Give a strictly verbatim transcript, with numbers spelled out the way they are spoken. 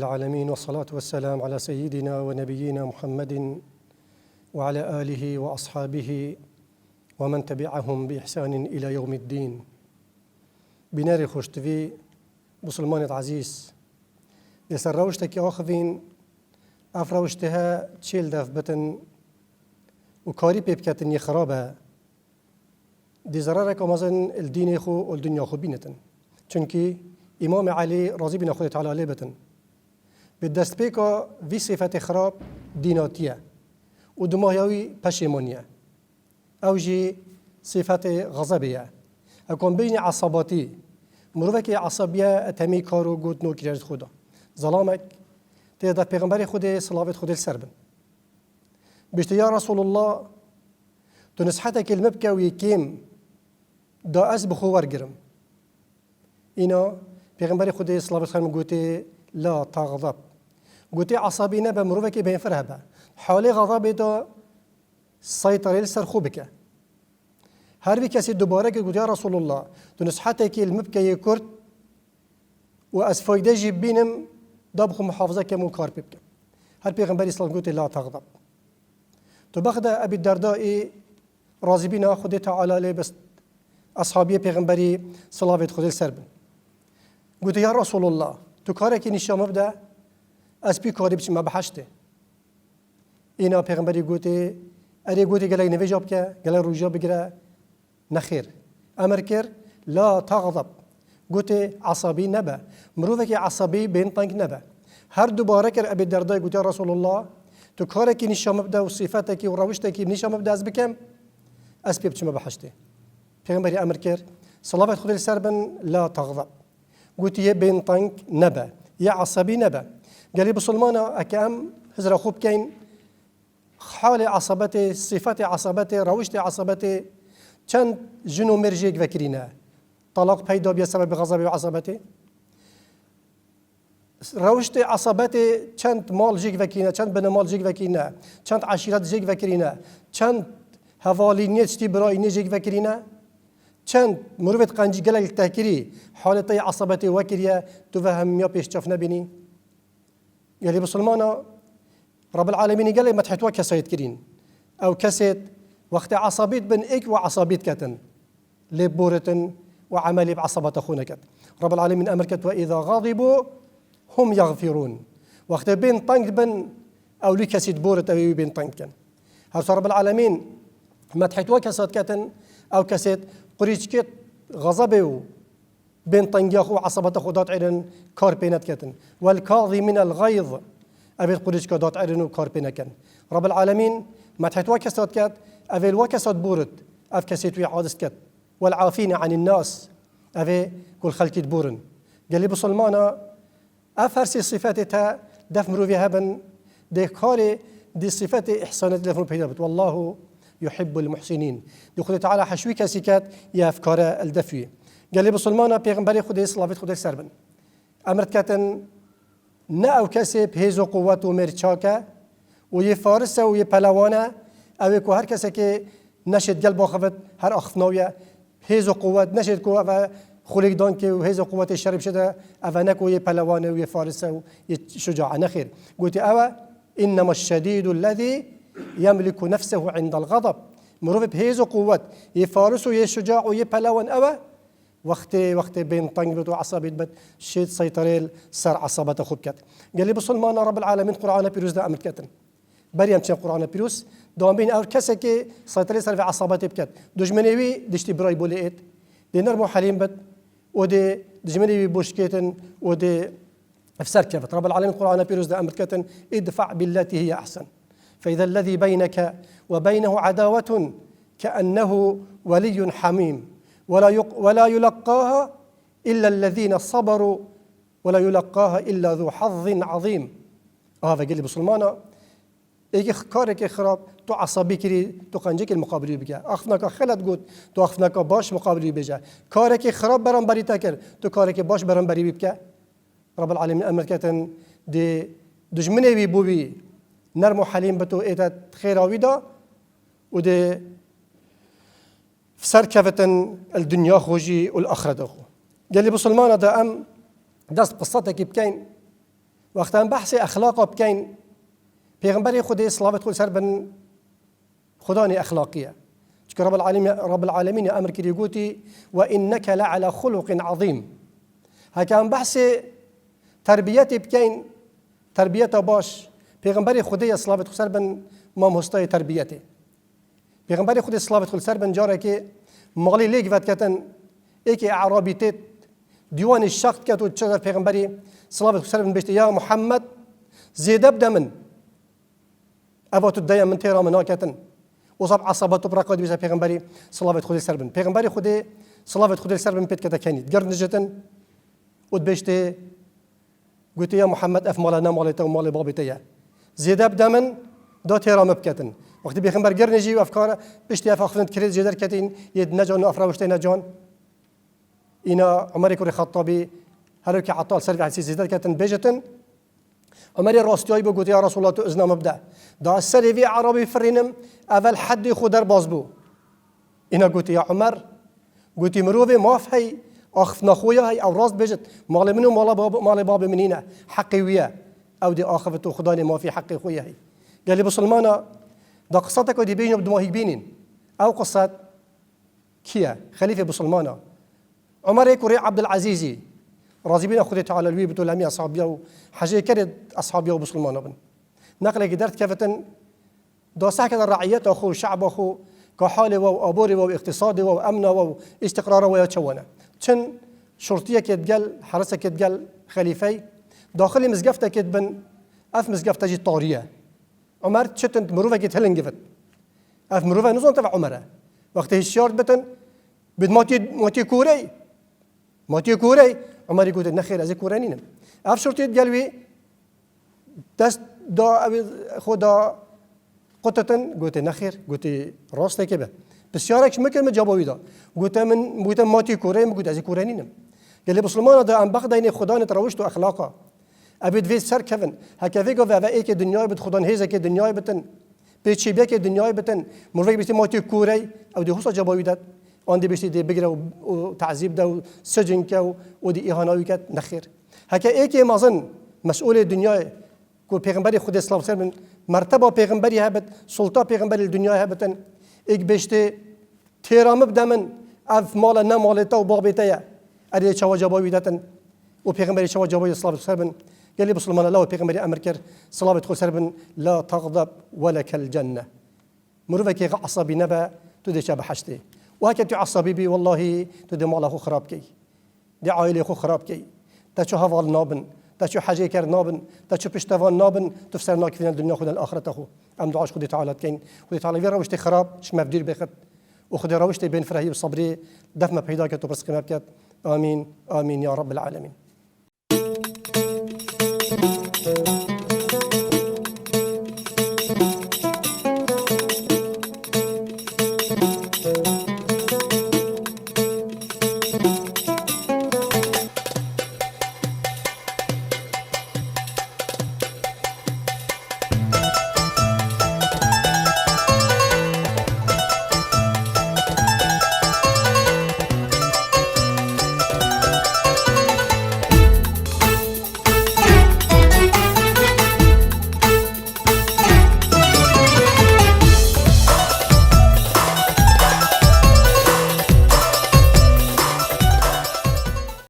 العالمين، والصلاة والسلام على سيدنا ونبينا محمد وعلى آله وأصحابه ومن تبعهم بإحسان إلى يوم الدين. Bînerê xweştivî, Musulmanê ezîz, li ser rewiştekî axivîn, ev rewişte he çêl dev bitin û karî pê biketin yê xirab e. Dê zerareke mezin li dînê xwe û li dinya xwe bînitin. Çunkî Îmamê Elî, razî bîne Xwedê Teala lê bitin, bi destpêka vî sifetê xirab dînatiye û dimahiya wî peşêmaniye. Ew jî sifetê xezebê ye. Ew ku em bêjinê esabatî, mirovekî esabiye, temî kar û got nokiriye ji xwe de. Zelamek tê de pêxemberê Xwedê, silavêt Xwedê li ser bin. Biştî, ya Resulullah, tu nisihetekê li min bike û yê kêm da ez bi xwe wergirim. Îna Pêxemberê Xwedê, silavêt Xwedê li ser bin, gotê, "La taxdab." Gotê, "Esabî nebe, mirovekî bênfir hebe. Halê xezebê de seytarê li ser xwe bike." Her vî kesî dubare kir, gotê, "Ya Resulullah, tu nisihetekê li min bike yê kurt û ez fayde jî bînim, da bi xwe muhafaza kem û kar pê bikim." Her Pêxemberî, silav, gotê, "La taxdab." Tu bexde Ebî Derdaî, razîbîna Xwedê Teala lê bist, eshabiyê Pêxemberî, silavêt Xwedê li ser bin. Gotê, "Ya Resulullah, tu karekî nîşa min bide, ez pî karî biçime biheştê." Îna Pêxemberî gotê, "Erê," gotê, "gelek nivêja bike, gelek rûja bigire." Nexêr. Emir kir, "La taxdab." Gotê, "Esabî nebe. Mirovekî esabî, bênteng nebe." Her dubare kir Ebî Derdayê, gotê, "Ya Resulullah, tu karekî nîşa min bide û sifetekî û rewiştekî nîşa min bide, ez bikem, ez pê biçime biheştê." Pêxemberî emir kir, silavêt Xwedê li ser bin, "La taxdab." Gotî, "Yê bênteng nebe, yê esabî nebe." Gelî Musulmana, eke em hizra xwe bikeyn, halê esabetê, sifetê esabetê, rewiştê esabetê, çend jin û mêr jêk vekirîne? Talaq peyda biye sebebê xezebê û esabetê. Rewiştê esabetê çend mal jêk vekirîne, çend binemal jêk vekirîne, çend eşîret jêk vekirîne, çend hevalîniyê, tiştî birayînê jêk vekirîne, çend mirovê qencî gelek li te kirî, halê te yê esabetê wekiriye, tu ve hemiya pêş çav nebînî. Gelî Musulmana, Rabbil Alemînî gelek medhê tu wa kesayê dikirîn. Ew kesêt wextê esabî dibin, êk wa esabî diketin, lê boritin û emelî bi esabata xwe neket. Rabbil Alemîn emir ket, "Ve îza xadibû hum yexfirûn." Wextê bên teng dibin, ew lî kesî diborit, ew ê wî bên teng dikin. Her wisa Rabbil Alemîn medhê tu wa kesa diketin, ew kesêt qurîçkê xezebê û bên tengiya xwe û esabeta xwe dadêrin, kar pê nediketin. "Wel kazîmînel xeyz", ev ê qurîçka dadêrin û kar pê nekin. Rabbil Alemîn medhê tu wa kesa diket, ev ê li wa kesa diborit, ev kesê tu yê aciz diket. "Wel afîne anîn nas", ev ê ku li xelkî diborin. Gelî Musulmana, ev her sê sifetê te def mirovê hebin, dê karê dê sifetê îhsanetê def mirov peyda bit. "Wallahu yuhibbul muhsinin." Dê Xwedê Teala heşwî kesî ket, yê ev kare li def wî. Gelê Musulmana, Pêxemberê Xwedê, silavêt Xwedê li ser bin, emir diketin, ne ew kesê bi hêz û quwet û mêr çak e û yê faris e û yê pelewan e, ew ê ku her kesekê neşêt gel baxivit, her axifnawiye, hêz û quwet, neşêt ku eve xulêkdankê û hêz û quwetê şerî bişête, eve ne ku yê pelewan e û yê faris e û yê şuca e. Nexêr. Gotî ew e, "Innema şedîdu lezî yemliku nefsehu indel xadab." Mirovê bi hêz û quwet, yê faris û yê şuca û yê pelewan ew e, wextê, wextê bên teng bit û esabî dibit, şêt seytarê li ser esabeta xwe biket. Gelî Musulmana, Rabbil Alemîn Qur'ana Pîroz de emir diketin. Berî em çin Qur'ana Pîroz, da em bînin ew kesekê seytarê ser vê esabetê biket. Dijminê wî diştî birayî bo lê êt. Dê nerm û helîm bit û dê dijminê wî bo şikêtin û dê bi ser kevit. Rabbil Alemîn Qur'ana Pîroz de emir diketin, "Îdfa' billeti hiye ehsen. Fe izellezî beyneke ve beynehu edawetun keennehu weliyyun hamîm. Ve la yuk-, ve la yulakkaha illellezîne saberu ve la yulakkaha illa zu hazzin azîm." Aha ve gelî Musulmana, êkî x-, karekê xirab, tu esabî kirî, tu qencekê li muqabilî bike. Axifnaka xelet got, tu axifnaka baş muqabilî bêje. Karekê xirab beramberî te kir, tu karekê baş beramberî wî bike. Rabbil Alemîn emir ketin, dê dijminê wî bo wî nerm û helîm bit û ête xêra wî da û dê ser kevitin li dinya xwe jî û li axireta xwe. Gelî Musulmana, de em dest bi qisetekî bikeyn, Wexta em behsê exlaqa bikeyn, Pêxemberê Xwedê, silavêt Xwedê ser bin, Xudanê exlaqî ye. Çunke Rabbul Alemî-, Rabbul Alemînê emir kirî, gotî, "Ve inneke le ala xuluqin azîm." Heke em behsê terbiyetê bikeyn, terbiyeta baş, Pêxemberê Xwedê ye, silavêt Xwedê ser bin, mamostayê terbiyetê. Pêxemberê Xwedê, silavêt Xwedê ser bin, carekê malê lêk vediketin, êkê E'rabî têt, dîwanê şeq diket û çe ser Pêxemberî, silavêt Xwedê ser bin, bêjtê, "Ya Muhammed, zêde bide min. Eva tu deya min têra min naketin." Wisa bi esabet û bi reqa dibêje Pêxemberî, silavêt Xwedê ser bin. Pêxemberê Xwedê, silavêt Xwedê ser bin, pê dikete kenî. Digirnijêtin û dibêjtê, gotê, "Ya Muhammed, ev mala ne malê te û malê babê te ye. Zêde bide min, da têra min biketin." Wextî Pêxember girnijî û ev kar, piştî ev axiftin kirê zêde diketin, yê di necan û ev rewiştê necan. Îna Umerê kurê Xettabî, herokî Ata li ser vê hadisê zêde diketin, bêjetin, Umerê rastiyayî bû, gotê, "Ya Resulallah, tu izna min bide. Da ez serê vê E'rabî firînim, ev el heddê xwe derbas bû." Îna gotî, "Ya Umer," gotî, "mirovê maf hey, axiftina xwe ya hey, ew rast bêjit, malê min û mala bab-, malê babê min nîne, heqê wî ye. Ew dê axivit û Xudanê mafî heqê xwe ya hey." Gelî bisilmana, da qisateka dî bêjin û bi dimahîk bînin. Ew qisat kî ye? Xelîfê bisilmana. Umerê kurê Ebdulezîzî, razîbîna Xwedê Teala li wî bit û li hemî eshabiya û hejê kerê eshabiya û bisilmana bin. Neqlekî derdikevitin, da sehkete re'iyeta xwe û şe'ba xwe, ka halê we û aborê we û îqtîsadê we û emna we û îstiqrara we ya çawan e. Çin şurtiyekê digel, herisekê digel xelîfey, daxilî mizgeftekê dibin, ev mizgefte jî tarî ye. Umer çitin mirovekê hilingivit. Ev mirove nizan teve Umer e. Wextê hişyar dibitin, bit matî, matî kûrey. Matiyê kûrey. Umerî gote, "Nexêr, ez ê kûre nînim." Ev şurtiyê digel wî dest da, ew xwe da qutitin, gote, "Nexêr." Gote, "Rasteke be." Pisyarek ji min kir, min caba wî da. Gote, "Min, gote, matiyê kûrey." Min gote, "Ez ê kûre nînim." Gelê bisilmana da em bexdaynê Xudanê di rewişt û exlaqa. Ev ê divê ser kevin. Heke vê gavê eve êkê dinyayê bit, Xudan hêzekê dinyayê bitin. Pê çêbiyekê dinyayê bitin, mirovek bîstî matê kûrey, ew dê husa ceba wî det, an dê bîstî dê bigire û, û tazîb de û sicin ke û, û dê îhana wî ket, nexêr. Heke êkê mezin, mesûlê dinyayê, ku Pêxemberê Xwedê silav ser bin, merteba Pêxemberî hebit, sulta Pêxemberî li dinyayê hebitin, êk bêştê, Têra min bide min, ev mala ne malê te û babê te ye. Erê çawa caba wî detin û Pêxemberî çawa caba wî de silavêt xwe ser bin. Gelî bisilmana law Pêxemberî emir kir, silavêt xwe ser bin, "La tagdab we lekel cenne." Mirovekê xwe esabî nebe, tu dê çe behiştê. Û heke tu esabî bî, wellahî tu dê mala xwe xirab key. Dê aîlê xwe xirab key. Te çu heval nabin, te çu hecê ker nabin, te çu piştevan nabin, tu ser nakivîne dinya xwe de axireta xwe. Em dua ji Xwedê Teala dikeyn. Xwedê Teala vê rewiştê xirab ji me bi dûr bêxit. Û Xwedê rewiştê bên firehî û sebrê def me peyda ket û pirsqî me biket. Amîn, amîn ya Rabbil Alemîn.